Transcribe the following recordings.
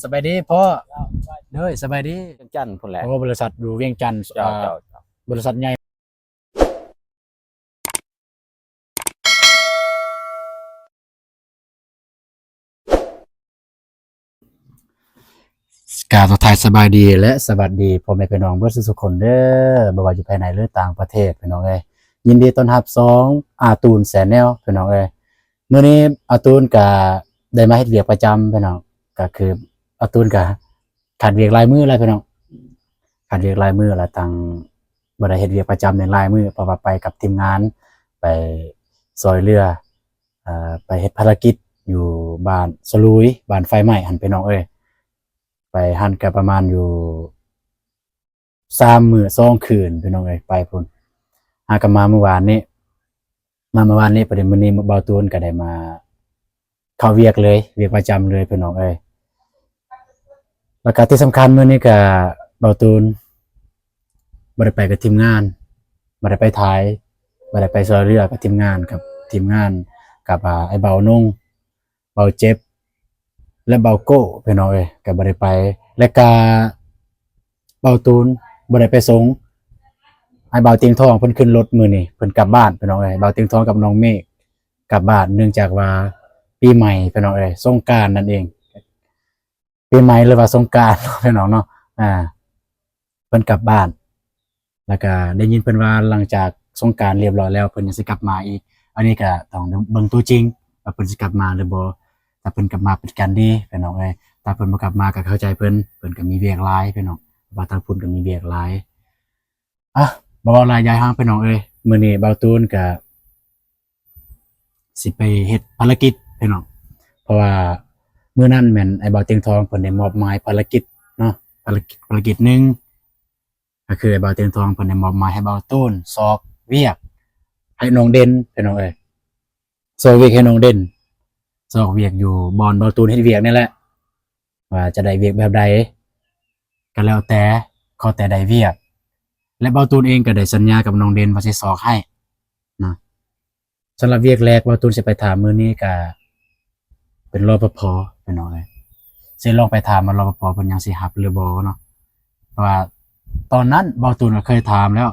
ສະບາຍດີພໍ່. ເດີ ສະບາຍດີ. ວຽງຈັນພຸ້ນແຫຼະ. ໂອ້ ບໍລິສັດຢູ່ວຽງຈັນ. ເຈົ້າ ເຈົ້າ ເຈົ້າ. ບໍລິສັດໃຫຍ່. ກາບທັກທາຍສະບາຍດີ ແລະ ສະຫວັດດີພໍ່ແມ່ພີ່ນ້ອງເບິດສຸກຄົນເດີ ບໍ່ວ່າຢູ່ພາຍໃນ ຫຼື ຕ່າງປະເທດ ພີ່ນ້ອງເອີຍ. ຍິນດີຕ້ອນຮັບຊ່ອງອາຕູນແຊນແນວ ພີ່ນ້ອງເອີຍ. ມື້ນີ້ອາຕູນກະໄດ້ມາເຮັດວຽກປະຈຳ ພີ່ນ້ອງ, ກະຄືອາຕູນກະຂາດວຽກຫຼາຍມື້ແລ້ວ ພີ່ນ້ອງ, ຂາດວຽກຫຼາຍມື້ແລ້ວ, ທັງບໍ່ໄດ້ເຮັດວຽກປະຈຳໃນຫຼາຍມື້ ເພາະວ່າໄປກັບທີມງານ ໄປຊ່ອຍເຫຼືອ ເອີ ໄປເຮັດພາລະກິດຢູ່ບ້ານສະຫຼຸຍ ບ້ານໄຟໄໝ້ຫັ້ນ ພີ່ນ້ອງເອີຍ. ໄປຫັ້ນກະປະມານຢູ່ສາມມື້ສອງຄືນ ພີ່ນ້ອງເອີຍ, ໄປພຸ້ນ. ຫາກະມາມື້ວານນີ້ ມາມື້ວານນີ້ ພໍດີມື້ນີ້ບ່າວຕູນກະໄດ້ມາເຂົ້າວຽກເລີຍ, ວຽກປະຈຳເລີຍ ພີ່ນ້ອງເອີຍ. ແລ້ວກະທີ່ສຳຄັນມື້ນີ້ກະບ່າວຕູນບໍ່ໄດ້ໄປກັບທີມງານ, ບໍ່ໄດ້ໄປຖ່າຍ, ບໍ່ໄດ້ໄປຊ່ອຍເຫຼືອກັບທີມງານ, ກັບທີມງານ ກັບ ອາ ອ້າຍບ່າວນົງ, ບ່າວເຈັບ ແລະ ບ່າວໂກ້ ພີ່ນ້ອງເອີຍ, ກະບໍ່ໄດ້ໄປ. ແລະກະບ່າວຕູນບໍ່ໄດ້ໄປສົ່ງ, ອ້າຍບ່າວຕຽງທອງເພິ່ນຂຶ້ນລົດມື້ນີ້ ເພິ່ນກັບບ້ານ ພີ່ນ້ອງເອີຍ. ບ່າວຕຽງທອງກັບນ້ອງເມກກັບບ້ານ ເນື່ອງຈາກວ່າປີໃໝ່ ພີ່ນ້ອງເອີຍ, ສົງການນັ້ນເອງ. ປີໃໝ່ ຫຼືວ່າສົງການເນາະ ພີ່ນ້ອງເນາະ, ອາ ເພິ່ນກັບບ້ານ. ແລ້ວກະໄດ້ຍິນເພິ່ນວ່າຫຼັງຈາກສົງການລຽບຮ້ອຍແລ້ວ ເພິ່ນຍັງຊິກັບມາອີກ. ອັນນີ້ກະຕ້ອງເບິ່ງຕົວຈິງວ່າເພິ່ນຊິກັບມາຫຼືບໍ່. ຖ້າເພິ່ນກັບມາເປັນການດີ ພີ່ນ້ອງເອີຍ, ຖ້າເພິ່ນບໍ່ກັບມາກະເຂົ້າໃຈເພິ່ນ, ເພິ່ນກະມີວຽກຫຼາຍ ພີ່ນ້ອງ, ເພາະວ່າທາງພຸ້ນກະມີວຽກຫຼາຍ. ອະ ບໍ່ເວົ້າຫຼາຍຢາຍຫາງ ພີ່ນ້ອງເອີຍ, ມື້ນີ້ບ່າວຕູນກະ ຊິໄປເຮັດພາລະກິດ ພີ່ນ້ອງ, ເພາະວ່າມື້ນັ້ນແມ່ນອ້າຍບ່າວຕຽງທອງເພິ່ນໄດ້ມອບໝາຍພາລະກິດເນາະ, ພາລະກິດ ພາລະກິດໜຶ່ງ ກະຄືອ້າຍບ່າວຕຽງທອງເພິ່ນໄດ້ມອບໝາຍໃຫ້ບ່າວຕູນຊອກວຽກໃຫ້ນ້ອງເດັ່ນ ພີ່ນ້ອງເອີຍ, ຊອກວຽກໃຫ້ນ້ອງເດັ່ນ, ຊອກວຽກຢູ່ບ່ອນບ່າວຕູນເຮັດວຽກນີ້ແຫຼະ. ວ່າຈະໄດ້ວຽກແບບໃດກະແລ້ວແຕ່, ຂໍແຕ່ໄດ້ວຽກ ແລະ ບ່າວຕູນເອງກະໄດ້ສັນຍາກັບນ້ອງເດັ່ນວ່າຊິຊອກໃຫ້ນະ. ສຳລັບວຽກແລກບ່າວຕູນຊິໄປຖາມມື້ນີ້ກະເປັນ ລປພ ພີ່ນ້ອງເອີຍ, ຊິລອງໄປຖາມວ່າ ລປພ ເພິ່ນຍັງຊິຮັບຫຼືບໍ່ເນາະ. ເພາະວ່າຕອນນັ້ນບ່າວຕູນກະເຄີຍຖາມແລ້ວ,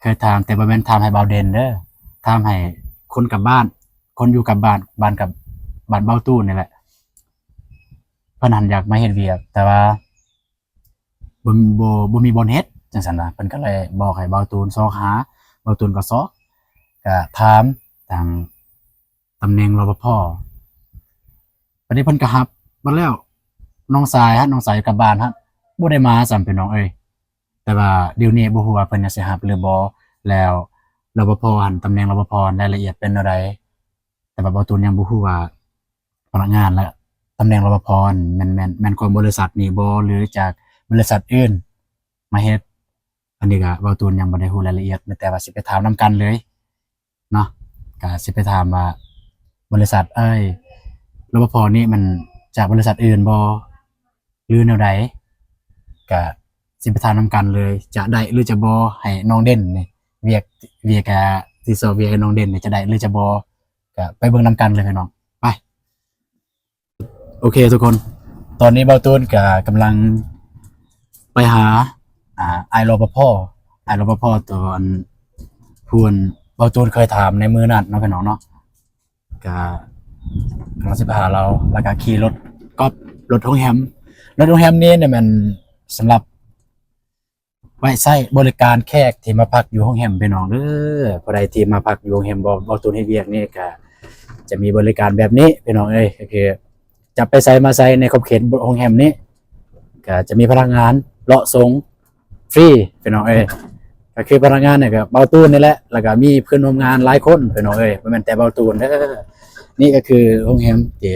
ເຄີຍຖາມ ແຕ່ບໍ່ແມ່ນຖາມໃຫ້ບ່າວເດັ່ນເດີ, ຖາມໃຫ້ຄົນກັບບ້ານ, ຄົນຢູ່ກັບບ້ານ, ບ້ານກັບ ບ້ານບ່າວຕູນນີ້ແຫຼະ. ເພິ່ນຫັ້ນຢາກມາເຮັດວຽກ ແຕ່ວ່າບໍ່ ບໍ່ ບໍ່ມີບ່ອນເຮັດຈັ່ງຊັ້ນນະ, ເພິ່ນກະເລີຍບອກໃຫ້ບ່າວຕູນຊອກຫາ, ບ່າວຕູນກະຊອກ ກະຖາມທາງຕຳແໜ່ງ ລປພ ບາດນີ້ເພິ່ນກະຮັບໝົດແລ້ວ. ນ້ອງຊາຍຫັ້ນ ນ້ອງຊາຍກັບບ້ານຫັ້ນ ບໍ່ໄດ້ມາຊ້ຳ ພີ່ນ້ອງເອີຍ. ແຕ່ວ່າດຽວນີ້ບໍ່ຮູ້ວ່າເພິ່ນຍັງຊິຮັບຫຼືບໍ່, ແລ້ວ ລປພ ຫັ້ນ ຕຳແໜ່ງ ລປພ ລາຍລະອຽດເປັນແນວໃດ? ແຕ່ວ່າບ່າວຕູນຍັງບໍ່ຮູ້ວ່າພະນັກງານ ແລະ ຕຳແໜ່ງ ລປພ ແມ່ນ ແມ່ນ ແມ່ນຂອງບໍລິສັດນີ້ບໍ່ ຫຼືຈາກບໍລິສັດອື່ນມາເຮັດ? ອັນນີ້ກະບ່າວຕູນຍັງບໍ່ໄດ້ຮູ້ລາຍລະອຽດ, ມີແຕ່ວ່າຊິໄປຖາມນຳກັນເລີຍເນາະ, ກະຊິໄປຖາມວ່າບໍລິສັດ ເອີຍ ລປພ ນີ້ມັນຈາກບໍລິສັດອື່ນບໍ່ ຫຼືແນວໃດ? ກະຊິໄປຖາມນຳກັນເລີຍ, ຈະໄດ້ຫຼືຈະບໍ່ ໃຫ້ນ້ອງເດັ່ນນີ້ ວຽກ ວຽກ ອາ ທີ່ຊອກວຽກໃຫ້ນ້ອງເດັ່ນນີ້ ຈະໄດ້ຫຼືຈະບໍ່? ກະໄປເບິ່ງນຳກັນເລີຍ ພີ່ນ້ອງ, ໄປ. ໂອເຄທຸກຄົນ, ຕອນນີ້ບ່າວຕູນກະກຳລັງໄປຫາ ອາ ອ້າຍ ລປພ, ອ້າຍ ລປພ ຕອນຜູ້ ອັນ ບ່າວຕູນເຄີຍຖາມໃນມື້ນັ້ນເນາະ ພີ່ນ້ອງເນາະ. ກະກຳລັງຊິໄປຫາລາວ ແລ້ວກະຂີ່ລົດກອບ ລົດໂຮງແຮມ. ລົດໂຮງແຮມນີ້ແມ່ນສຳລັບໄວ້ໃຊ້ບໍລິການແຂກທີ່ມາພັກຢູ່ໂຮງແຮມ ພີ່ນ້ອງເດີ. ຜູ້ໃດທີ່ມາພັກຢູ່ໂຮງແຮມ ບ່າວ ບ່າວຕູນເຮັດວຽກນີ້ ກະຈະມີບໍລິການແບບນີ້ ພີ່ນ້ອງເອີຍ, ກະຄືຈະໄປໃສມາໃສໃນຂອບເຂດໂຮງແຮມນີ້ ກະຈະມີພະນັກງານເລາະສົ່ງ ຟຣີ ພີ່ນ້ອງເອີຍ. ກະຄືພະນັກງານນີ້ກະບ່າວຕູນນີ້ແຫຼະ, ແລ້ວກະມີເພື່ອນຮ່ວມງານຫຼາຍຄົນ ພີ່ນ້ອງເອີຍ, ບໍ່ແມ່ນແຕ່ບ່າວຕູນເດີ. ນີ້ກະຄືໂຮງແຮມທີ່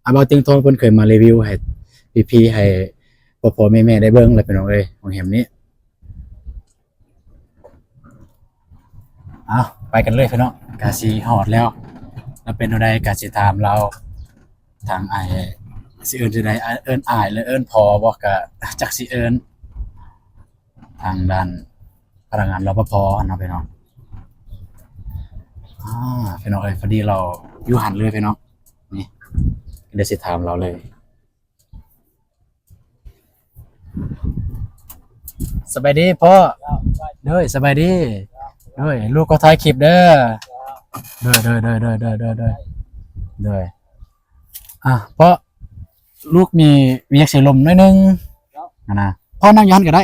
ອາ ບ່າວຕຽງທອງເພິ່ນເຄີຍມາຣີວິວໃຫ້ພີ່ໆ ໃຫ້ພໍ່ໆແມ່ໆໄດ້ເບິ່ງແລ້ວ ພີ່ນ້ອງເອີຍ, ໂຮງແຮມນີ້. ເອົາ ໄປກັນເລີຍ ພີ່ນ້ອງ, ກະຊິຮອດແລ້ວ. ແລ້ວເປັນແນວໃດກະຊິຖາມລາວ ທາງອ້າຍ ຊິເອີ້ນຈັ່ງໃດ? ເອີ້ນອ້າຍ ຫຼືເອີ້ນພໍ່ບໍ? ກະຈັກຊິເອີ້ນ ທາງດ້ານພະນັກງານ ລປພ ຫັ້ນເນາະ ພີ່ນ້ອງ. ອາ ພີ່ນ້ອງເອີຍ, ພໍດີລາວຢູ່ຫັ້ນເລີຍ ພີ່ນ້ອງ. ນີ້ ດຽວຊິຖາມລາວເລີຍ. ສະບາຍດີພໍ່. ໂດຍ ສະບາຍດີ. ໂດຍ ລູກກໍຖ່າຍຄລິບເດີ. ໂດຍ ໂດຍ ໂດຍ ໂດຍ ອ່າ ພໍ່ ລູກມີວຽກເສລົມໜ້ອຍໜຶ່ງຫັ້ນນະ. ພໍ່ນັ່ງຢູ່ຫັ້ນກໍໄດ້.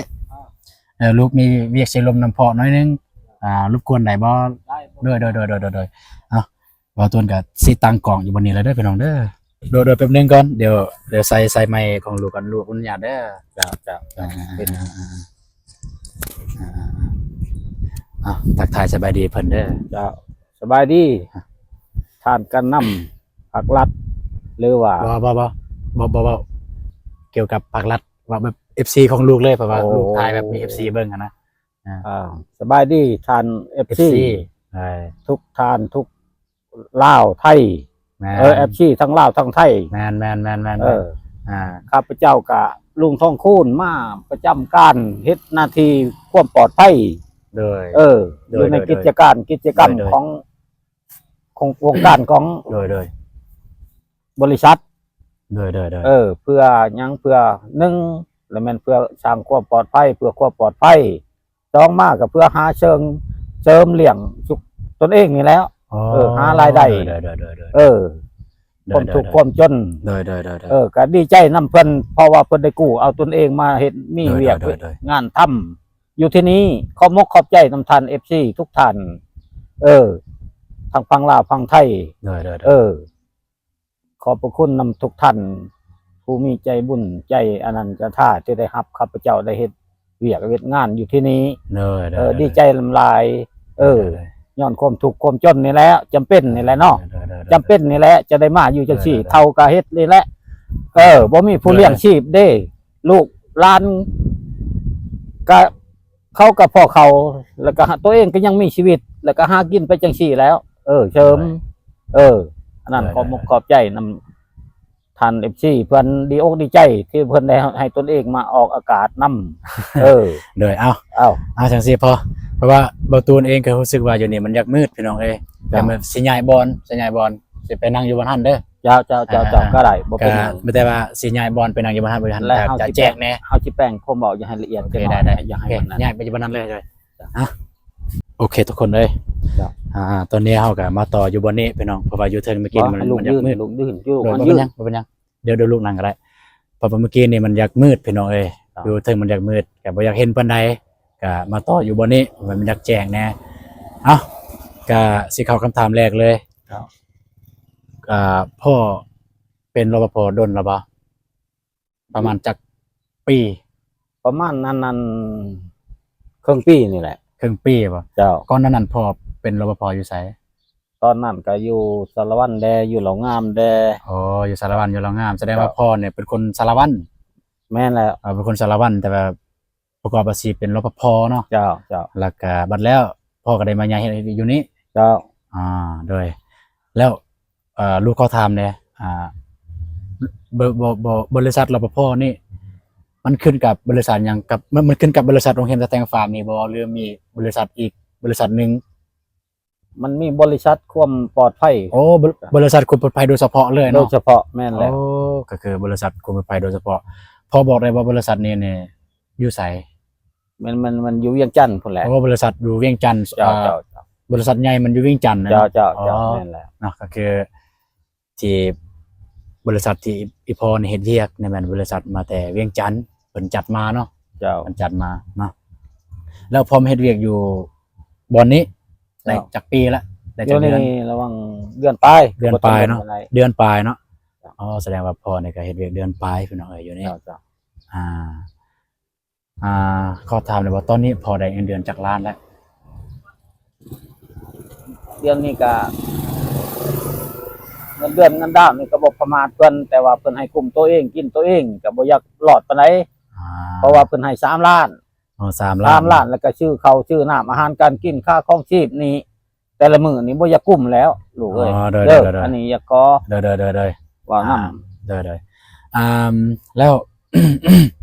ເອີ ລູກມີວຽກເສລົມນຳພໍ່ໜ້ອຍໜຶ່ງ. ອ່າ ລົບກວນໄດ້ບໍ່? ໄດ້. ໂດຍ ໂດຍ ໂດຍ ເອົ້າ ບ່າວຕູນກໍຊິຕັ້ງກ້ອງຢູ່ບ່ອນນີ້ແລ້ວເດີພີ່ນ້ອງເດີ. ໂດຍ ໂດຍ ແປັບໜຶ່ງກ່ອນ ດຽວ ດຽວໃສ່ ໃສ່ໄມຂອງລູກກ່ອນ ລູກອະນຸຍາດເດີ. ເຈົ້າ ເຈົ້າ ເຈົ້າ ເປັນ ອ່າ ອ່າ ອ່າ ອ່າ ອ່າ ທັກທາຍສະບາຍດີເພິ່ນເດີ. ເຈົ້າ ສະບາຍດີ ທ່ານການນຳພັກລັດ ຫຼືວ່າ ບໍ່ ບໍ່ ບໍ່ ບໍ່ ບໍ່ ບໍ່ ກ່ຽວກັບພັກລັດ ເວົ້າແບບເອັຟຊີຂອງລູກເລີຍ ເພາະວ່າ ໂອ້ ລູກຖ່າຍແບບມີເອັຟຊີເບິ່ງຫັ້ນນະ. ອ່າ ອ່າ ສະບາຍດີທ່ານເອັຟຊີ ເອັຟຊີ ທຸກທ່ານ ທຸກລາວໄທ. ແມ່ນ ເອີ ເອັຟຊີທັງລາວທັງໄທ. ແມ່ນ ແມ່ນ ແມ່ນ ແມ່ນ ເອີ ອ່າ ຂ້າພະເຈົ້າກະລຸງທອງຄູນ ມາປະຈຳການເຮັດໜ້າທີ່ຄວາມປອດໄພ. ໂດຍ ເອີ ໂດຍ ຢູ່ໃນ ໂດຍ ໂດຍ ກິດຈະການ ກິດຈະກຳ ໂດຍ ໂດຍ ຂອງ ຂອງ ໂຄງການຂອງ ໂດຍ ໂດຍ ບໍລິສັດ. ໂດຍ ໂດຍ ໂດຍ ເອີ ເພື່ອຫຍັງ? ເພື່ອ ໜຶ່ງ ລະແມ່ນເພື່ອສ້າງຄວາມປອດໄພ ເພື່ອຄວາມປອດໄພ. ສອງມາກໍເພື່ອຫາເສີງ ເສີມລ້ຽງສຸກຕົນເອງນີ້ແຫຼະ. ອໍ ເອີ ຫາລາຍໄດ້ ໂດຍ ໂດຍ ໂດຍ ໂດຍ ເອີ ໂດຍ ຄວາມທຸກ ໂດຍ ໂດຍ ຄວາມຈົນ. ໂດຍ ໂດຍ ໂດຍ ໂດຍ ເອີ ກໍດີໃຈນຳເພິ່ນ ເພາະວ່າເພິ່ນໄດ້ກູ້ເອົາຕົນເອງມາເຮັດ ມີ ໂດຍ ວຽກ ໂດຍ ໂດຍ ງານທຳຢູ່ທີ່ນີ້. ຂອບມົກຂອບໃຈນຳທ່ານເອັຟຊີທຸກທ່ານ ເອີ ທັງຝັ່ງລາວຝັ່ງໄທ. ໂດຍ ໂດຍ ໂດຍ ເອີ ຂອບພະຄຸນນຳທຸກທ່ານ ຜູ້ມີໃຈບຸນໃຈອະນັນຕະຖາ ທີ່ໄດ້ຮັບຂ້າພະເຈົ້າໄດ້ເຮັດວຽກເຮັດງານຢູ່ທີ່ນີ້. ໂດຍ ໂດຍ ເອີ ໂດຍ ດີໃຈຫຼາຍ. ເອີ ໂດຍ ໂດຍ ຍ້ອນຄວາມທຸກຄວາມຈົນນີ້ແຫຼະ ຈຳເປັນນີ້ແຫຼະເນາະ. ໂດຍ ໂດຍ ໂດຍ ຈຳເປັນນີ້ແຫຼະ ຈະໄດ້ມາຢູ່ຈັ່ງຊີ້. ໂດຍ ໂດຍ ເຖົ້າກໍເຮັດນີ້ແຫຼະ. ເອີ ບໍ່ມີຜູ້ລ້ຽງ ໂດຍ ໂດຍ ຊີບເດ້ ລູກຫຼານກໍ ເຂົາກໍພໍເຂົາ ແລ້ວກໍຕົວເອງກໍຍັງມີຊີວິດ ແລ້ວກໍຫາກິນໄປຈັ່ງຊີ້ແຫຼະ. ເອີ ເສີມ ໂດຍ ເອີ ອັນນັ້ນ ໂດຍ ຂອບມົກ ໂດຍ ຂອບໃຈນຳທ່ານເອັຟຊີເພິ່ນ ດີອົກດີໃຈທີ່ເພິ່ນໄດ້ໃຫ້ຕົນເອງມາອອກອາກາດນຳ. ເອີ ໂດຍ ເອົາ ເອົາ ເອົາ ຈັ່ງຊີ້ພໍ ເພາະວ່າບ່າວຕູນເອງກໍຮູ້ສຶກວ່າຢູ່ນີ້ມັນຢາກມືດ ພີ່ນ້ອງເອີຍ. ເຈົ້າ ແຕ່ວ່າຊິຍ້າຍບ່ອນ ຊິຍ້າຍບ່ອນ ຊິໄປນັ່ງຢູ່ບ່ອນຫັ້ນເດີ. ເຈົ້າ ເຈົ້າ ເຈົ້າ ອ່າ ເຈົ້າ ກໍໄດ້ ບໍ່ເປັນຫຍັງ. ແຕ່ວ່າຊິຍ້າຍບ່ອນໄປນັ່ງຢູ່ບ່ານຫັ້ນ ບ່ານຫັ້ນ ແລ້ວເຮົາຊິແຈກແດ່ ເຮົາຊິແປງຄວາມເວົ້າຢ່າໃຫ້ລະອຽດ. ໂອເຄ ໄດ້ ໄດ້ ຢ່າໃຫ້ມັນນັ້ນ ໂອເຄ ຍ້າຍໄປຢູ່ບ່ອນນັ້ນເລີຍ. ໂອເຄ ທຸກຄົນເອີຍ ເຈົ້າ ອ່າ ຕອນນີ້ເຮົາກໍມາຕໍ່ຢູ່ບ່ອນນີ້ພີ່ນ້ອງ ເພາະວ່າຢູ່ເທິງເມື່ອກີ້ມັນ ມັນຢາກມືດ. ລຸກຢືນ ລຸກຢືນ ຢູ່ ເອີ ບໍ່ເປັນຫຍັງ ບໍ່ເປັນຫຍັງ ດຽວ ດຽວລູກນັ່ງກໍໄດ້ ເພາະວ່າເມື່ອກີ້ນີ້ມັນຢາກມືດພີ່ນ້ອງເອີຍ. ເຈົ້າ ຢູ່ເທິງມັນຢາກມືດ ກໍບໍ່ຢາກເຫັນປານໃດ ກໍມາຕໍ່ຢູ່ບ່ອນນີ້ ມັນຢາກແຈ້ງແດ່. ເອົ້າ ກໍຊິເຂົ້າຄຳຖາມແລກເລີຍ. ເຈົ້າ ອ່າ ພໍ່ເປັນ ລປພ ດົນແລ້ວບໍ່? ປະມານຈັກປີ? ປະມານອັນນັ້ນ ເຄິ່ງປີນີ້ແຫຼະ. ເຄິ່ງປີບໍ່? ເຈົ້າ ກ່ອນໜ້ານັ້ນພໍ່ເປັນ ລປພ ຢູ່ໃສ? ຕອນນັ້ນກໍຢູ່ສາລະວັນແດ່ ຢູ່ເຫຼົ່າງາມແດ່. ອໍ ຢູ່ສາລະວັນ ຢູ່ເຫຼົ່າງາມ ສະແດງວ່າ ເຈົ້າ ພໍ່ນີ້ເປັນຄົນສາລະວັນ. ແມ່ນແລ້ວ ເອີ ເປັນຄົນສາລະວັນ ແຕ່ວ່າປະກອບອາຊີບເປັນ ລປພ ເນາະ. ເຈົ້າ ເຈົ້າ ແລ້ວກໍບັດແລ້ວພໍ່ກໍໄດ້ມາຍ້າຍເຮັດຢູ່ນີ້. ເຈົ້າ ອ່າ ໂດຍ ແລ້ວ ເອີ ລູກຂໍຖາມແດ່ ອ່າ ບໍ ບໍ ບໍ ບໍລິສັດ ລປພ ນີ້ ມັນຂຶ້ນກັບບໍລິສັດຫຍັງ? ກັບ ມັນ ມັນຂຶ້ນກັບບໍລິສັດໂຮງແຮມຕາແຕງຟາມນີ້ບໍ່ ຫຼືມີບໍລິສັດອີກບໍລິສັດໜຶ່ງ? ມັນມີບໍລິສັດຄວາມປອດໄພ. ໂອ້ ບໍ ບໍລິສັດຄວາມປອດໄພໂດຍສະເພາະເລີຍເນາະ. ໂດຍສະເພາະ ແມ່ນແລ້ວ. ໂອ້ ກໍຄືບໍລິສັດຄວາມປອດໄພໂດຍສະເພາະ. ພໍບອກໄດ້ບໍ່ ບໍລິສັດນີ້ນີ້ຢູ່ໃສ? ມັນ ມັນ ມັນຢູ່ວຽງຈັນພຸ້ນແຫຼະ. ໂອ້ ບໍລິສັດຢູ່ວຽງຈັນ. ເຈົ້າ ອ່າ ເຈົ້າ ເຈົ້າ ບໍລິສັດໃຫຍ່ມັນຢູ່ວຽງຈັນນະ. ເຈົ້າ ເຈົ້າ ເຈົ້າ ອໍ ແມ່ນແລ້ວ ເນາະ ກໍຄື ທີ່ບໍລິສັດທີ່ອີ່ພໍ່ນີ້ເຮັດວຽກນີ້ແມ່ນບໍລິສັດມາແຕ່ວຽງຈັນ ເພິ່ນຈັດມາເນາະ. ເຈົ້າ ເພິ່ນຈັດມາເນາະ. ແລ້ວພໍ່ມາເຮັດວຽກຢູ່ບ່ອນນີ້ໄດ້ ເຈົ້າ ຈັກປີລະ? ໄດ້ຈັກເດືອນ? ລະຫວ່າງເດືອນປາຍ. ເດືອນປາຍເນາະ. ເດືອນປາຍເນາະ. ອໍ ສະແດງວ່າພໍ່ນີ້ກໍເຮັດວຽກເດືອນປາຍພີ່ນ້ອງເອີຍ ຢູ່ນີ້. ເຈົ້າ ເຈົ້າ ອ່າ ອ່າ ຂໍຖາມໄດ້ບໍ່ ຕອນນີ້ພໍ່ໄດ້ເງິນເດືອນຈັກລ້ານແລ້ວ? ດຽວນີ້ກະເງິນເດືອນເງິນດາວນີ້ກະບໍ່ປະມາດເພິ່ນ ແຕ່ວ່າເພິ່ນໃຫ້ກຸ້ມໂຕເອງ ກິນໂຕເອງ ກະບໍ່ຢາກລອດປານໃດ. ອ່າ ເພາະວ່າເພິ່ນໃຫ້ສາມລ້ານ. ອໍ ສາມລ້ານ ສາມລ້ານ ແລ້ວກະຊື້ເຂົ້າຊື້ນ້ຳ ອາຫານການກິນ ຄ່າຄອງຊີບນີ້ ແຕ່ລະມື້ນີ້ບໍ່ຢາກກຸ້ມແລ້ວລູກເອີຍ. ອໍ ໂດຍ ເດີ ໂດຍ ໂດຍ ອັນນີ້ຢາກຂໍ ໂດຍ ໂດຍ ໂດຍ ໂດຍ ເວົ້ານຳ. ອ່າ ໂດຍ ໂດຍ ອ່າ ແລ້ວ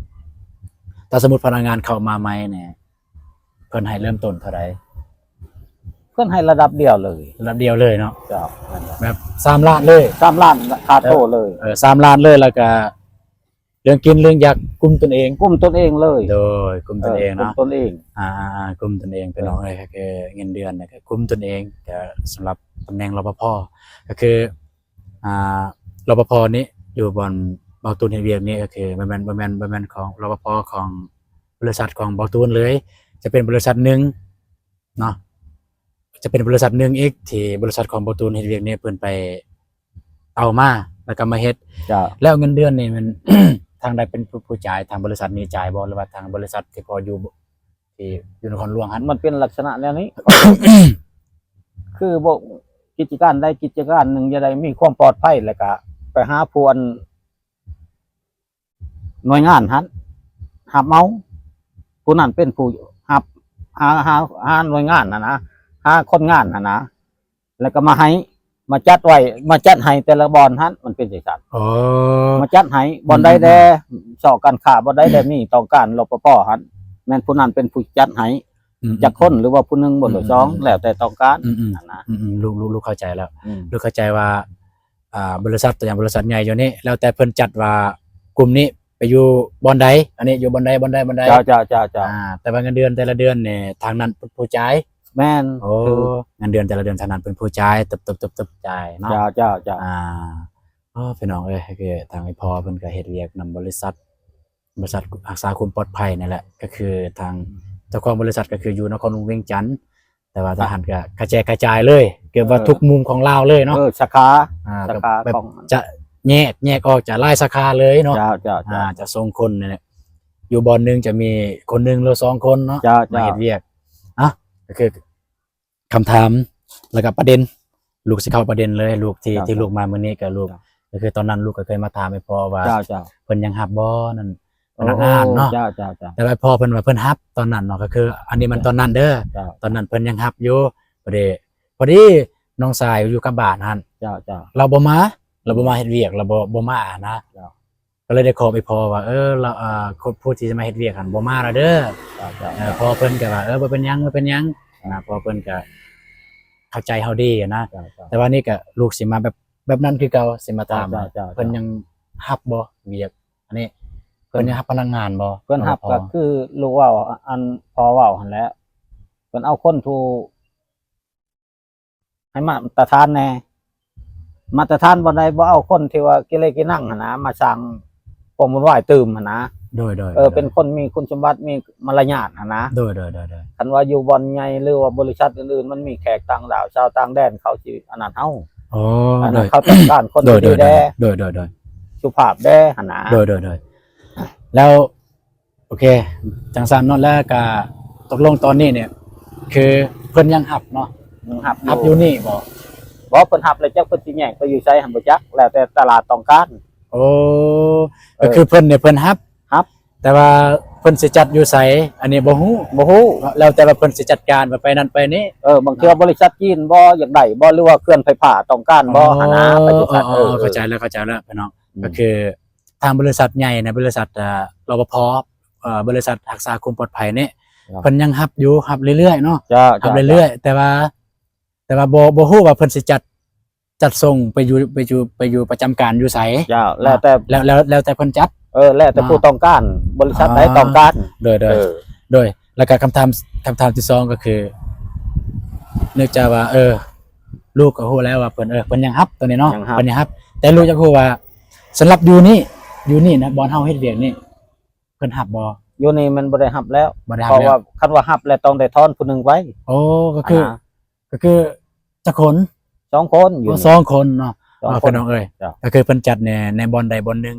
ຖ້າສົມມຸດພະນັກງານເຂົ້າມາໃໝ່ນີ້ ເພິ່ນໃຫ້ເລີ່ມຕົ້ນເທົ່າໃດ? ເພິ່ນໃຫ້ລະດັບດຽວເລີຍ. ລະດັບດຽວເລີຍເນາະ. ເຈົ້າ ແມ່ນແຫຼະ ແບບສາມລ້ານເລີຍ. ສາມລ້ານ ຄ່າໂຕເລີຍ. ເອີ ສາມລ້ານເລີຍ ແລ້ວກະ ເລື່ອງກິນເລື່ອງຢາກກຸມຕົນເອງ. ກຸມຕົນເອງເລີຍ. ໂດຍ ກຸມຕົນເອງເນາະ. ເອີ ກຸມຕົນເອງ. ອ່າໆໆ ກຸມຕົນເອງ ເອີ ພີ່ນ້ອງເອີຍ. ກໍຄືເງິນເດືອນນີ້ກໍກຸມຕົນເອງ. ກໍສຳລັບຕຳແໜ່ງ ລປພ ກໍຄື ອ່າ ລປພ ນີ້ ຢູ່ບ່ອນບ່າວຕູນເຮັດວຽກນີ້ ກໍຄືບໍ່ແມ່ນ ບໍ່ແມ່ນ ບໍ່ແມ່ນຂອງ ລປພ ຂອງບໍລິສັດຂອງບ່າວຕູນເລີຍ, ຈະເປັນບໍລິສັດໜຶ່ງເນາະ, ຈະເປັນບໍລິສັດໜຶ່ງອີກ ທີ່ບໍລິສັດຂອງບ່າວຕູນເຮັດວຽກນີ້ ເພິ່ນໄປເອົາມາ ແລ້ວກໍມາເຮັດ. ເຈົ້າ. ແລ້ວເງິນເດືອນນີ້ແມ່ນ ທາງໃດເປັນຜູ້ ຜູ້ຈ່າຍ? ທາງບໍລິສັດນີ້ຈ່າຍບໍ່ ຫຼືວ່າທາງບໍລິສັດທີ່ພໍ່ຢູ່ ທີ່ຢູ່ນະຄອນຫຼວງຫັ້ນ? ມັນເປັນລັກສະນະແນວນີ້ ຄືບໍ່ ກິດຈະການໃດກິດຈະການໜຶ່ງ ຢ່າໄດ້ມີຄວາມປອດໄພ ແລ້ວກະໄປຫາຜູ້ອັນ ໜ່ວຍງານຫັ້ນ ຮັບເອົາ, ຜູ້ນັ້ນເປັນຜູ້ຮັບ ຫາ ຫາ ຫາໜ່ວຍງານຫັ້ນນະ ຫາຄົນງານຫັ້ນນະ ແລ້ວກໍມາໃຫ້ ມາຈັດໄວ້ ມາຈັດໃຫ້ແຕ່ລະບ່ອນຫັ້ນ ມັນເປັນຈັ່ງຊັ້ນ. ອໍ ມາຈັດໃຫ້ບ່ອນໃດແດ່ ອືມ ຊອກການຄ້າບ່ອນໃດແດ່ມີຕ້ອງການ ລປພ ຫັ້ນ ແມ່ນຜູ້ນັ້ນເປັນຜູ້ຈັດໃຫ້ ອືມ ຈັກຄົນ ອືມ ຫຼືວ່າຜູ້ໜຶ່ງບໍ່ ອືມ ຫຼືສອງ ອືມ ແລ້ວແຕ່ຕ້ອງການ ອືມ ອືມ ຫັ້ນນະ. ອືມໆ ລູກ ລູກ ລູກເຂົ້າໃຈແລ້ວ ອືມ ລູກເຂົ້າໃຈວ່າ ອ່າ ບໍລິສັດ ຕົວຢ່າງບໍລິສັດໃຫຍ່ຢູ່ນີ້ ແລ້ວແຕ່ເພິ່ນຈັດວ່າກຸ່ມນີ້ໄປຢູ່ບ່ອນໃດ ອັນນີ້ຢູ່ບ່ອນໃດ ບ່ອນໃດ ບ່ອນໃດ. ເຈົ້າໆໆໆ. ອ່າ ແຕ່ວ່າເງິນເດືອນແຕ່ລະເດືອນນີ້ ທາງນັ້ນເປັນຜູ້ຈ່າຍ. ແມ່ນ. ໂອ້ ຄືເງິນເດືອນແຕ່ລະເດືອນທາງນັ້ນເປັນຜູ້ຈ່າຍ ຕຶບໆໆໆ ຈ່າຍເນາະ. ເຈົ້າໆໆ. ອ່າ ໂອ້ ພີ່ນ້ອງເອີຍ ຄືທາງອີ່ພໍ່ເພິ່ນກໍເຮັດວຽກນຳບໍລິສັດ ບໍລິສັດຮັກສາຄວາມປອດໄພນີ້ແຫຼະ ກໍຄືທາງເຈົ້າຂອງບໍລິສັດກໍຄືຢູ່ນະຄອນຫຼວງວຽງຈັນ ແຕ່ວ່າທາງຫັ້ນກໍກະແຈກກະຈາຍເລີຍ ເກືອບວ່າ ເອີ ທຸກມຸມຂອງລາວເລີຍເນາະ. ເອີ ສາຂາ ອ່າ ສາຂາ ແບບຂອງ ຈະແຍກ ແຍກອອກຈາກຫຼາຍສາຂາເລີຍເນາະ. ເຈົ້າໆໆ. ອ່າ ຈະສົ່ງຄົນນີ້ແຫຼະ ຢູ່ບ່ອນໜຶ່ງຈະມີຄົນໜຶ່ງຫຼືສອງຄົນເນາະ ເຈົ້າໆ ມາເຮັດວຽກ. ອ່ະ ກໍຄື ຄຳຖາມ ແລ້ວກໍປະເດັນ ລູກຊິເຂົ້າປະເດັນເລີຍ ລູກທີ່ ເຈົ້າໆ ທີ່ລູກມາມື້ນີ້ກໍລູກ ເຈົ້າ ກໍຄືຕອນນັ້ນລູກກໍເຄີຍມາຖາມໃຫ້ພໍ່ວ່າ ເຈົ້າໆ ເພິ່ນຍັງຮັບບໍ່ນັ້ນ ໂອ້ ພະນັກງານເນາະ. ເຈົ້າໆໆ. ແຕ່ວ່າພໍ່ເພິ່ນວ່າເພິ່ນຮັບຕອນນັ້ນເນາະ ກໍຄືອັນນີ້ມັນຕອນນັ້ນເດີ ເຈົ້າ ຕອນນັ້ນເພິ່ນຍັງຮັບຢູ່. ພໍດີ ພໍດີນ້ອງຊາຍຢູ່ກັບບ້ານຫັ້ນ ເຈົ້າໆ ລາວບໍ່ມາ ລາວບໍ່ມາເຮັດວຽກ ລາວບໍ່ ບໍ່ມາຫັ້ນນະ ເຈົ້າ. ກໍເລີຍໄດ້ຂໍໄປພໍວ່າ ເອີ ລາວ ອ່າ ຄົນຜູ້ທີ່ຈະມາເຮັດວຽກຫັ້ນບໍ່ມາແລ້ວເດີ. ເຈົ້າໆ. ເອີ ພໍ່ເພິ່ນກໍວ່າ ເອີ ບໍ່ເປັນຫຍັງ ບໍ່ເປັນຫຍັງນະ ພໍ່ເພິ່ນກໍເຂົ້າໃຈເຮົາດີນະ. ເຈົ້າໆ. ແຕ່ວ່ານີ້ກໍລູກຊິມາແບບ ແບບນັ້ນຄືເກົ່າ ຊິມາຖາມ ເຈົ້າໆໆ ເພິ່ນຍັງຮັບບໍ່ວຽກອັນນີ້ ເພິ່ນຍັງຮັບພະນັກງານບໍ່? ເພິ່ນຮັບ ກໍຄືລູກເວົ້າ ອັນພໍ່ເວົ້າຫັ້ນແຫຼະ ເພິ່ນເອົາຄົນທີ່ ໃຫ້ມາດຕະຖານແດ່ ມາດຕະຖານບ່ອນໃດ ບໍ່ເອົາຄົນທີ່ວ່າເກເລເກນັງຫັ້ນນະ ມາສ້າງຄວາມວຸ່ນວາຍຕື່ມຫັ້ນນະ. ໂດຍໆໆ. ເອີ ເປັນຄົນມີຄຸນສົມບັດ ມີມາລະຍາດຫັ້ນນະ. ໂດຍໆໆ. ຄັນວ່າຢູ່ບ່ອນໃຫຍ່ ຫຼືວ່າບໍລິສັດອື່ນໆ ມັນມີແຂກຕ່າງດ້າວ ຊາວຕ່າງແດນ ເຂົາຊິອັນນັ້ນເຮົາ. ອໍ ອັນນັ້ນ ໂດຍ ເຂົາຕ້ອງການຄົນ ໂດຍໆໆ ທີ່ດີແດ່ ໂດຍໆໆ ສຸພາບແດ່ຫັ້ນນະ. ໂດຍໆໆ. ແລ້ວ ໂອເຄ ຈັ່ງຊັ້ນເນາະ ແລ້ວກະຕົກລົງຕອນນີ້ນີ້ ຄືເພິ່ນຍັງຮັບເນາະ? ຍັງຮັບຢູ່. ຮັບຢູ່ນີ້ບໍ່? ບໍ່ ເພິ່ນຮັບແລ້ວ ຈັກເພິ່ນຊິແຍກໄປຢູ່ໃສຫັ້ນບໍ່ຈັກ ແລ້ວແຕ່ຕະຫຼາດຕ້ອງການ. ໂອ້ ເອີ ກໍຄືເພິ່ນນີ້ເພິ່ນຮັບ ຮັບ ແຕ່ວ່າເພິ່ນຊິຈັດຢູ່ໃສ ອັນນີ້ບໍ່ຮູ້ ບໍ່ຮູ້ ແລ້ວແຕ່ວ່າເພິ່ນຊິຈັດການວ່າໄປນັ້ນໄປນີ້. ເອີ ບາງເທື່ອ ເນາະ ບໍລິສັດຈີນບໍ່ຢາກໄດ້ບໍ່ ຫຼືວ່າເຂື່ອນໄຟຟ້າຕ້ອງການບໍ່ ອໍ ຫັ້ນນະ ໄປຢູ່ຊັ້ນ. ເອີ ເອີ ເອີ ເອີ ເຂົ້າໃຈແລ້ວ ເຂົ້າໃຈແລ້ວ ພີ່ນ້ອງ ອືມ ກໍຄື ທາງບໍລິສັດໃຫຍ່ນະ ບໍລິສັດ ເອີ ລປພ ເອີ ບໍລິສັດຮັກສາຄວາມປອດໄພນີ້ ເຈົ້າ ເພິ່ນຍັງຮັບຢູ່ ຮັບເລື້ອຍໆເນາະ. ເຈົ້າ ຮັບເລື້ອຍໆ ເຈົ້າ ແຕ່ວ່າ ແຕ່ວ່າບໍ່ ບໍ່ຮູ້ວ່າເພິ່ນຊິຈັດ ຈັດສົ່ງໄປຢູ່ ໄປຢູ່ ໄປຢູ່ປະຈຳການຢູ່ໃສ. ເຈົ້າ ແລ້ວແຕ່ ແລ້ວ ແລ້ວ ແລ້ວແຕ່ເພິ່ນຈັດ. ເອີ ແລ້ວແຕ່ ເນາະ ຜູ້ຕ້ອງການ ບໍລິສັດໃດ ອໍ ຕ້ອງການ. ໂດຍໆ ເອີ ໂດຍ ແລ້ວກໍຄຳຖາມ ຄຳຖາມທີສອງກໍຄື ເນື່ອງຈາກວ່າ ເອີ ລູກກໍຮູ້ແລ້ວວ່າເພິ່ນ ເອີ ເພິ່ນຍັງຮັບຕົວນີ້ເນາະ ຍັງຮັບ ເພິ່ນຍັງຮັບ ແຕ່ລູກຢາກຮູ້ວ່າ ສຳລັບຢູ່ນີ້ ຢູ່ນີ້ນະ ບ່ອນເຮົາເຮັດວຽກນີ້ ເພິ່ນຮັບບໍ່? ຢູ່ນີ້ມັນບໍ່ໄດ້ຮັບແລ້ວ ບໍ່ໄດ້ຮັບແລ້ວ ເພາະວ່າຄັນວ່າຮັບແລ້ວຕ້ອງໄດ້ຖອນຜູ້ໜຶ່ງໄປ. ໂອ້ ກໍຄື ອັນນະ ກໍຄືຈັກຄົນ? ສອງຄົນຢູ່. ອໍ ນີ້ ສອງຄົນເນາະ. ສອງຄົນ ພີ່ນ້ອງເອີຍ ເຈົ້າ ກໍຄືເພິ່ນຈັດໃນ ໃນບ່ອນໃດບ່ອນໜຶ່ງ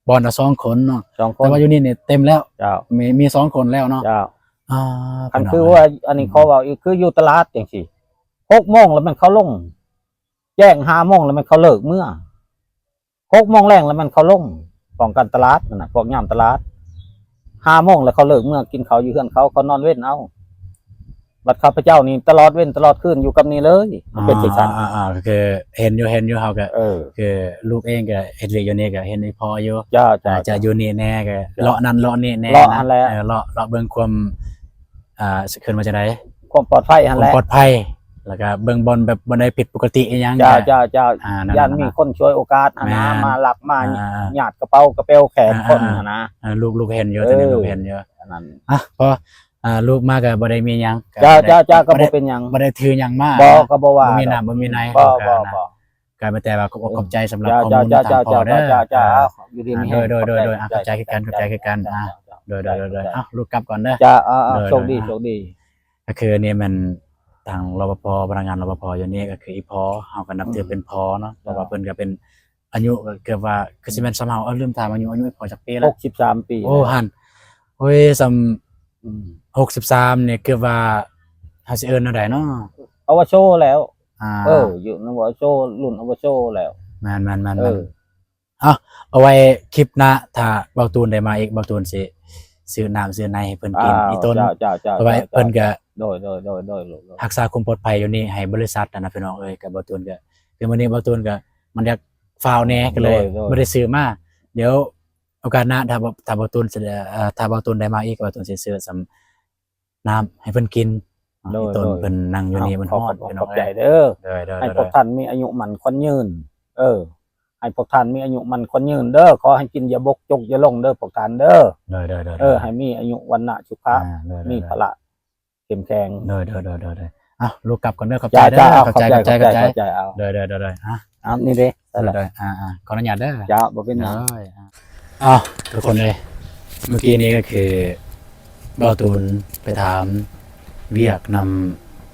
ບ່ອນລະສອງຄົນເນາະ. ສອງຄົນ ແຕ່ວ່າຢູ່ນີ້ນີ້ເຕັມແລ້ວ. ເຈົ້າ ມີ ມີສອງຄົນແລ້ວເນາະ. ເຈົ້າ ອ່າ ຄັນຄືວ່າ ອືມ ອັນນີ້ຂໍເວົ້າອີກ ຄືຢູ່ຕະຫຼາດຈັ່ງຊີ້ ຫົກໂມງແລ້ວແມ່ນເຂົາລົງ ແຈ້ງຫ້າໂມງແລ້ວແມ່ນເຂົາເລີກເມືອ ຫົກໂມງແລງແລ້ວແມ່ນເຂົາລົງປ້ອງກັນຕະຫຼາດນັ້ນນະ ພວກຍາມຕະຫຼາດ ຫ້າໂມງແລ້ວເຂົາເລີກເມືອກິນເຂົ້າຢູ່ເຮືອນເຂົາ ເຂົານອນເວັນເອົາ. ບັດຂ້າພະເຈົ້ານີ້ຕະຫຼອດເວັນຕະຫຼອດຄືນຢູ່ກັບນີ້ເລີຍ ມັນເປັນຈັ່ງຊັ້ນ. ອ່າໆ ກໍຄືເຫັນຢູ່ ເຫັນຢູ່ ເຮົາກໍ ເອີ ຄືລູກເອງກໍເຮັດວຽກຢູ່ນີ້ກໍເຫັນອີ່ພໍ່ຢູ່. ເຈົ້າໆ ຈະຢູ່ນີ້ແດ່ ກໍເລາະນັ້ນເລາະນີ້ແດ່ ເລາະຫັ້ນແຫຼະ ເອີ ເລາະ ເລາະເບິ່ງຄວາມ ອ່າ ເອີ້ນວ່າຈັ່ງໃດ ຄວາມປອດໄພຫັ້ນແຫຼະ ຄວາມປອດໄພ ແລ້ວກໍເບິ່ງບ່ອນແບບບ່ອນໃດຜິດປົກກະຕິອີ່ຫຍັງ ເຈົ້າ ກໍ ເຈົ້າ ເຈົ້າ ອ່າ ນັ້ນ ຢ້ານມີຄົນສວຍໂອກາດຫັ້ນນະ ອ່າ ມາລັກມາ ອ່າ ຍາດກະເປົາກະແປວແຂນຄົນຫັ້ນນະ ອ່າ ລູກໆເຫັນຢູ່ ເອີ ຕອນນີ້ລູກເຫັນຢູ່ ອັນນັ້ນ ອ່ະ ພໍ ອ່າ ລູກມາກໍບໍ່ໄດ້ມີຫຍັງ ເຈົ້າ ເຈົ້າ ເຈົ້າ ກໍບໍ່ເປັນຫຍັງ ບໍ່ໄດ້ຖືຫຍັງມາ ບໍ່ ກໍບໍ່ວ່າ ບໍ່ມີນ້ຳ ບໍ່ມີໃນ ບໍ່ ກໍມີແຕ່ວ່າຂອບອົກຂອບໃຈສຳລັບຂໍ້ມູນທາງພໍ່ເດີ ເຈົ້າ ເຈົ້າ ເຈົ້າ ເຈົ້າ ຢູ່ດີມີແຮງ ໂດຍ ໂດຍ ໂດຍ ຂອບໃຈຄືກັນ ຂອບໃຈຄືກັນ ອ່າ ໂດຍ ໂດຍ ໂດຍ ໂດຍ ອ່ະ ລູກກັບກ່ອນເດີ ເຈົ້າ ໂດຍ ໂດຍ ໂຊກດີ ໂຊກດີ ກໍຄືອັນນີ້ແມ່ນທາງ ລປພ ພະນັກງານ ລປພ ຢູ່ນີ້ ກໍຄືອີ່ພໍ່ ເຮົາກໍນັບຖືເປັນພໍ່ເນາະ ເພາະວ່າເພິ່ນກໍເປັນ ອາຍຸກໍເກືອບວ່າ ຄືຊິແມ່ນຊຳເຮົາ ເອີ ລືມຖາມອາຍຸ ອາຍຸອີ່ພໍ່ຈັກປີແລ້ວ? ຫົກສິບສາມປີ ໂອ້ ຫັ້ນ ໂອ້ຍ ຊຳ ອືມ ຫົກສິບສາມນີ້ ເກືອບວ່າ ເຮົາຊິເອີ້ນແນວໃດເນາະ? ອາວຸໂສແລ້ວ ອ່າ ເອີ ຢູ່ນຳອາວຸໂສ ລຸ້ນອາວຸໂສແລ້ວ ແມ່ນໆໆໆ ເອີ ເອົ້າ ເອົາໄວ້ຄລິບໜ້າ ຖ້າເບົາຕູນໄດ້ມາອີກ ເບົາຕູນຊິຊື້ນ້ຳຊື້ໃນໃຫ້ເພິ່ນກິນອີກຕົນ ເຈົ້າ ເຈົ້າ ເຈົ້າ ເພາະວ່າເພິ່ນກະ ໂດຍ ໂດຍ ໂດຍ ຮັກສາຄວາມປອດໄພຢູ່ນີ້ໃຫ້ບໍລິສັດຫັ້ນນະ ພີ່ນ້ອງເອີຍ ກະເບົາຕູນກະ ຄືມື້ນີ້ເບົາຕູນກະມັນຢາກຟ້າວແດ່ ກໍເລີຍ ໂດຍ ບໍ່ໄດ້ຊື້ມາ ດຽວໂອກາດໜ້າ ຖ້າເບົາ ຖ້າເບົາຕູນ ເອີ ຖ້າເບົາຕູນໄດ້ມາອີກ ເບົາຕູນຊິຊື້ສຳ ນ້ຳໃຫ້ເພິ່ນກິນ ໂດຍ ໃຫ້ຕົນ ໂດຍ ເພິ່ນນັ່ງຢູ່ນີ້ມັນຮ້ອນ ຂອບ ຂອບ ຂອບໃຈເດີ ໂດຍ ໂດຍ ໃຫ້ພວກທ່ານມີອາຍຸໝັ້ນຂວັນຍືນ ເອີ ໃຫ້ພວກທ່ານມີອາຍຸໝັ້ນຂວັນຍືນເດີ ຂໍໃຫ້ກິນຢ່າບົກ ຈົກຢ່າລົງເດີພວກທ່ານເດີ ໂດຍ ໂດຍ ໂດຍ ເອີ ໃຫ້ມີອາຍຸວັນນະສຸຂະ ອ່າ ໂດຍ ໂດຍ ມີພະລະເຂັ້ມແຂງ ໂດຍ ໂດຍ ໂດຍ ອ່ະ ລູກກັບກ່ອນເດີ ຂອບໃຈເດີ ເຈົ້າ ຂອບໃຈ ຂອບໃຈ ຂອບໃຈ ຂອບໃຈ ເຈົ້າ ເຈົ້າ ເຈົ້າ ເຈົ້າ ໂດຍ ໂດຍ ໂດຍ ອ່ະ ອ່າ ນີ້ເດ້ ໂດຍ ໂດຍ ອ່າ ອ່າ ຂໍອະນຸຍາດເດີ ເຈົ້າ ບໍ່ເປັນຫຍັງ ໂດຍ ອ່າ ອ້າວ ທຸກຄົນເອີຍ ເມື່ອກີ້ນີ້ກໍຄືເບົາຕູນໄປຖາມວຽກນຳ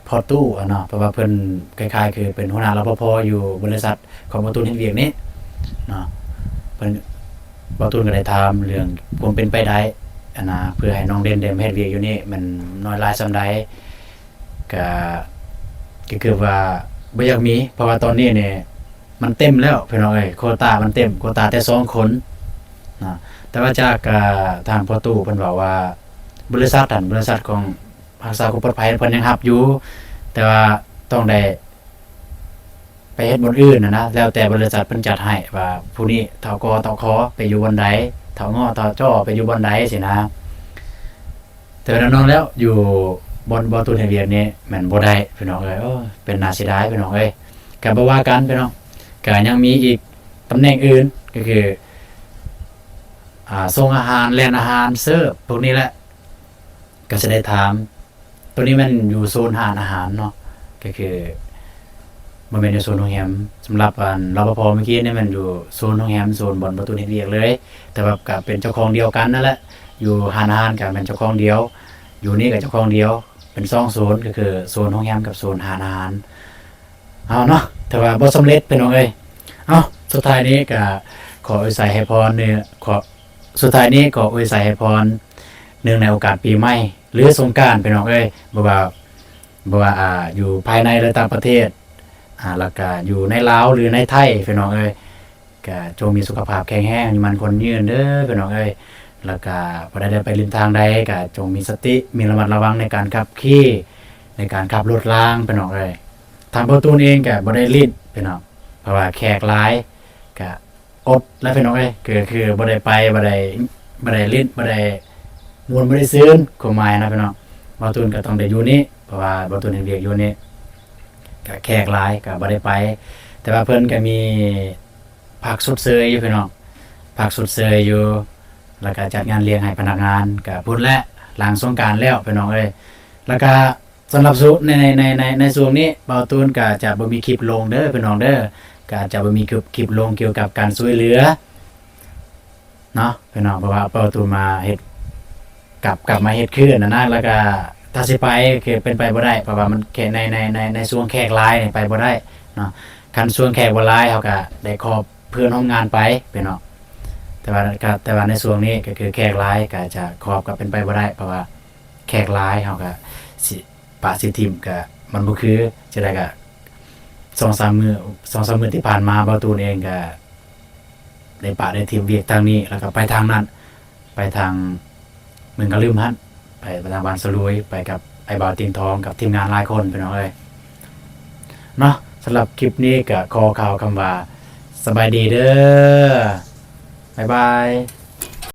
ພໍ່ຕູ້ຫັ້ນເນາະ ເພາະວ່າເພິ່ນຄ້າຍໆຄືເປັນຫົວໜ້າ ລປພ ຢູ່ບໍລິສັດຂອງເບົາຕູນເຮັດວຽກນີ້ເນາະ ເພິ່ນ ເບົາຕູນກໍໄດ້ຖາມເລື່ອງຄວາມເປັນໄປໄດ້ຫັ້ນນະ ເພື່ອໃຫ້ນ້ອງເດັ່ນໄດ້ມາເຮັດວຽກຢູ່ນີ້ ແມ່ນນ້ອຍຫຼາຍສ່ຳໃດ ກະ ກະຄືວ່າບໍ່ຢາກມີ ເພາະວ່າຕອນນີ້ນີ້ມັນເຕັມແລ້ວພີ່ນ້ອງເອີຍ ໂຄຕາມັນເຕັມ ໂຄຕາແຕ່ສອງຄົນນະ ແຕ່ວ່າຈາກ ອ່າ ທາງພໍ່ຕູ້ເພິ່ນເວົ້າວ່າ ບໍລິສັດຫັ້ນ ບໍລິສັດຂອງຮັກສາຄວາມປອດໄພເພິ່ນຍັງຮັບຢູ່ ແຕ່ວ່າຕ້ອງໄດ້ໄປເຮັດບ່ອນອື່ນຫັ້ນນະ ແລ້ວແຕ່ບໍລິສັດເພິ່ນຈັດໃຫ້ວ່າຜູ້ນີ້ທ້າວກໍທ້າວຂໍໄປຢູ່ບ່ອນໃດ ທ້າວງໍ້ທ້າວຈໍ້ໄປຢູ່ບ່ອນໃດຊີ້ນະ. ແຕ່ວ່າແນ່ນອນແລ້ວ ຢູ່ບ່ອນ ບ່ອນເຮົາເຮັດວຽກນີ້ແມ່ນບໍ່ໄດ້ພີ່ນ້ອງເອີຍ ໂອ້ ເປັນໜ້າເສຍດາຍພີ່ນ້ອງເອີຍ. ກະບໍ່ວ່າກັນພີ່ນ້ອງ ກະຍັງມີອີກຕຳແໜ່ງອື່ນ ກໍຄື ອ່າ ສົ່ງອາຫານ ແລ່ນອາຫານ ເສີບ ພວກນີ້ແຫຼະ ກະຊິໄດ້ຖາມ. ໂຕນີ້ແມ່ນຢູ່ໂຊນຮ້ານອາຫານເນາະ ກໍຄື ບໍ່ແມ່ນຢູ່ໂຊນໂຮງແຮມ. ສຳລັບອັນ ລປພ ເມື່ອກີ້ນີ້ແມ່ນຢູ່ໂຊນໂຮງແຮມ ໂຊນບ່ອນປະຕູເຮັດວຽກເລີຍ ແຕ່ວ່າກະເປັນເຈົ້າຂອງດຽວກັນນັ້ນແຫຼະ. ຢູ່ຮ້ານອາຫານກະແມ່ນເຈົ້າຂອງດຽວ ຢູ່ນີ້ກະເຈົ້າຂອງດຽວ ເປັນສອງໂຊນ ກໍຄືໂຊນໂຮງແຮມກັບໂຊນຮ້ານອາຫານ. ເອົາເນາະ ແຕ່ວ່າບໍ່ສຳເລັດພີ່ນ້ອງເອີຍ. ເອົາ ສຸດທ້າຍນີ້ກະຂໍອວຍໄຊໃຫ້ພອນເນາະ ຂໍ ສຸດທ້າຍນີ້ຂໍອວຍໄຊໃຫ້ພອນ ເນື່ອງໃນໂອກາດປີໃໝ່ ຫຼື ສົງການພີ່ນ້ອງເອີຍ ບໍ່ວ່າ ບໍ່ວ່າ ອ່າ ຢູ່ພາຍໃນ ຫຼື ຕ່າງປະເທດ ອ່າ ແລ້ວກະຢູ່ໃນລາວ ຫຼື ໃນໄທພີ່ນ້ອງເອີຍ ກະຈົ່ງມີສຸຂະພາບແຂງແຮງ ອາຍຸໝັ້ນຂວັນຍືນເດີພີ່ນ້ອງເອີຍ. ແລ້ວກະບໍ່ໄດ້ໄປຫຼິ້ນທາງໃດ ກະຈົ່ງມີສະຕິ ມີລະມັດລະວັງໃນການຂັບຂີ່ ໃນການຂັບລົດລາງພີ່ນ້ອງເອີຍ. ທາງບ່າວຕູນເອງກະບໍ່ໄດ້ຫຼິ້ນພີ່ນ້ອງ ເພາະວ່າແຂກຫຼາຍ ກະ ອົດແລ້ວພີ່ນ້ອງເອີຍ ຄື ຄືບໍ່ໄດ້ໄປ ບໍ່ໄດ້ ບໍ່ໄດ້ຫຼິ້ນ ບໍ່ໄດ້ມ່ວນ ບໍ່ໄດ້ຊື່ນ ຄວາມໝາຍນະພີ່ນ້ອງ. ບ່າວຕູນກໍຕ້ອງໄດ້ຢູ່ນີ້ ເພາະວ່າບ່າວຕູນເຮັດວຽກຢູ່ນີ້ ກະແຂກຫຼາຍ ກະບໍ່ໄດ້ໄປ ແຕ່ວ່າເພິ່ນກະມີພັກຊົດເຊີຍຢູ່ພີ່ນ້ອງ ພັກຊົດເຊີຍຢູ່ ແລ້ວກະຈັດງານລ້ຽງໃຫ້ພະນັກງານ ກະພຸ້ນແຫຼະ ຫຼັງສົງການແລ້ວພີ່ນ້ອງເອີຍ. ແລ້ວກະ ສຳລັບຊຸ ໃນ ໃນ ໃນ ໃນ ໃນຊ່ວງນີ້ ບ່າວຕູນກະຈະບໍ່ມີຄລິບລົງເດີພີ່ນ້ອງເດີ ກະຈະບໍ່ມີຄລິບ ຄລິບລົງກ່ຽວກັບການຊ່ວຍເຫຼືອເນາະພີ່ນ້ອງ ເພາະວ່າບ່າວຕູນມາເຮັດ ກັບ ກັບມາເຮັດຄືນຫັ້ນນະ ແລ້ວກະຖ້າຊິໄປ ຄືເປັນໄປບໍ່ໄດ້ ເພາະວ່າມັນແຂກ ໃນ ໃນ ໃນ ໃນຊ່ວງແຂກຫຼາຍນີ້ໄປບໍ່ໄດ້ເນາະ. ຄັນຊ່ວງແຂກບໍ່ຫຼາຍ ເຮົາກະໄດ້ຂອບເພື່ອນຮ່ວມງານໄປພີ່ນ້ອງ ແຕ່ວ່າ ກະ ແຕ່ວ່າໃນຊ່ວງນີ້ ກະຄືແຂກຫຼາຍ ກະຈະຂອບ ກະເປັນໄປບໍ່ໄດ້ ເພາະວ່າແຂກຫຼາຍ ເຮົາກະຊິ ປະຊິຖິ້ມກະມັນບໍ່ຄື ຈັ່ງໃດກະ ສອງສາມມື້ ສອງສາມມື້ທີ່ຜ່ານມາ ບ່າວຕູນເອງກະໄດ້ປະໄດ້ຖິ້ມວຽກທາງນີ້ ແລ້ວກະໄປທາງນັ້ນ ໄປທາງເມືອງກະລຶມຫັ້ນ ໄປ ໄປທາງບ້ານສະລຸຍ ໄປກັບອ້າຍບ່າວຕິງທອງ ກັບທີມງານຫຼາຍຄົນພີ່ນ້ອງເອີຍເນາະ. ສຳລັບຄລິບນີ້ກະຂໍກ່າວຄຳວ່າ ສະບາຍດີເດີ ບາຍບາຍ.